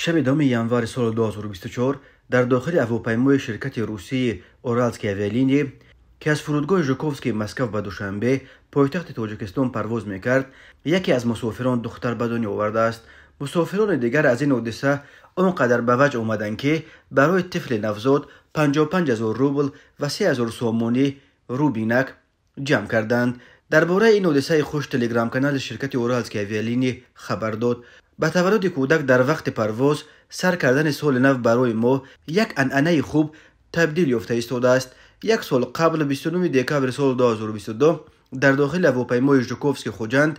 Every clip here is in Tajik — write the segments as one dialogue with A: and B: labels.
A: Шаби 10 январи соли 2024 дар дохили ҳавопаймои ширкати русии Уралские авиалинии, ки аз фурудгоҳи Жуковскии Москав ба Душанбе, пойтахти Тоҷикистон, парвоз мекард, яке аз мусофирон духтар ба дунё овардааст. Мусофирони дигар аз ин ҳодиса он қадар ба ваҷд омаданд, ки барои тифли навзод 55 000 рубл ва 3 000 сомонӣ рубинак ҷамъ карданд. Дар бораи ин ҳодисаи хуш телеграм-канали ширкати Уралские авиалинии хабар дод. Ба таваллуди кӯдак дар вақти парвоз сар кардани соли нав барои мо як анъанаи хуб табдил ёфта истодааст. Як сол қабл, 29 декабри соли 2022, дар дохили ҳавопаймои Жуковский Хуҷанд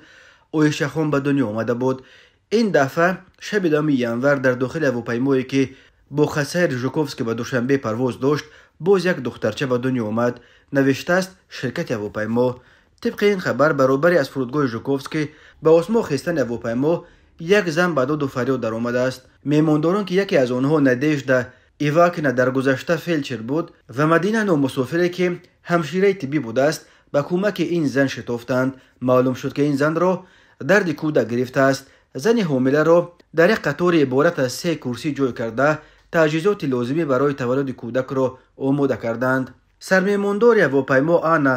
A: Оишахон ба дунё омада буд. Ин дафъа шаби 10 январ дар дохили ҳавопаймое, ки бо хатсайри Жуковский ба Душанбе парвоз дошт, боз як духтарча ба дунё омад, навиштааст ширкати ҳавопаймо. Тибқи ин хабар, баробари аз фурудгоҳи Жуковский ба осмон хестани ҳавопаймо як зан ба доду фарёд даромадааст. Меҳмондорон, ки яке аз онҳо Надежда Ивакина дар гузашта фелдшер буд ва Мадина ном мусофире, ки ҳамшираи тиббӣ будааст, ба кӯмаки ин зан шитофтанд. Маълум шуд, ки ин занро дарди кӯдак гирифтааст. Зани ҳомиларо дар як қатори иборат аз се курсӣ ҷой карда, таҷҳизоти лозимӣ барои таваллуди кӯдакро омода карданд. Сармеҳмондори ҳавопаймо Анна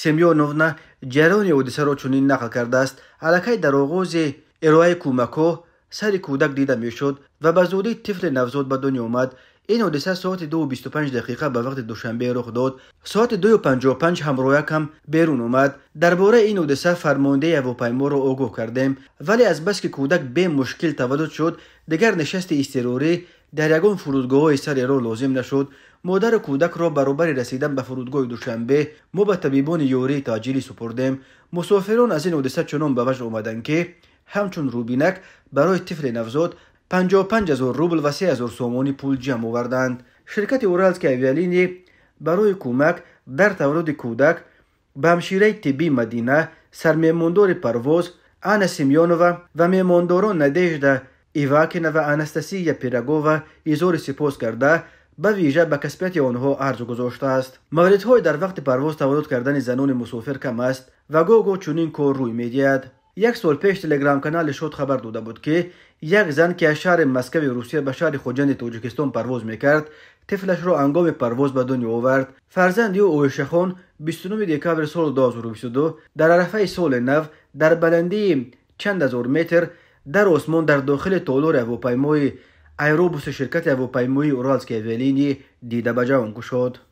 A: Семёновна ҷараёни ҳодисаро чунин нақл кардааст: аллакай дар оғози ироаи кӯмакҳо сари кӯдак дида мешуд ва ба зудӣ тифли навзод ба дунё омад. Ин ҳодиса соати 2:25 ба вақти Душанбе рух дод. Соати 2:55 ҳамроякам берун омад. Дар бораи ин ҳодиса фармондеҳи ҳавопайморо огоҳ кардем, вале азбаски кӯдак бемушкил таваллуд шуд, дигар нишасти изтирорӣ дар ягон фурудгоҳҳои сари роҳ лозим нашуд. Модару кӯдакро баробари расидан ба фурудгоҳи Душанбе мо ба табибони ёрии таъҷилӣ супурдем. Мусофирон аз ин ҳодиса чунон ба ваҷд омаданд, ки ҳамчун рубинак барои тифли навзод 55 000 рубл ва 3 000 сомонӣ пул ҷамъ оварданд. Ширкати Уралские авиалинии барои кӯмак дар таваллуди кӯдак ба ҳамшираи тиббӣ Мадина, сармеҳмондори парвоз Анна Семёнова ва меҳмондорон Надежда Ивакина ва Анастасия Пирогова изҳори сипос карда, ба вижа ба касбияти онҳо арҷ гузоштааст. Мавридҳои дар вақти парвоз таваллуд кардани занони мусофир кам аст ва гоҳ-гоҳ чунин кор рӯй медиҳад. Як сол пеш телеграм-канали Шод хабар дода буд, ки як зан, ки аз шаҳри Москави Русия ба шаҳри Хуҷанди Тоҷикистон парвоз мекард, тифлашро ҳангоми парвоз ба дунё овард. Фарзанди ӯ Оишахон 29 декабри соли 2022 дар арафаи соли нав дар баландии чанд ҳазор метр дар осмон дар дохили толори ҳавопаймои аэробуси ширкати ҳавопаймоии Уралские авиалинии дида ба ҷаҳон кушод.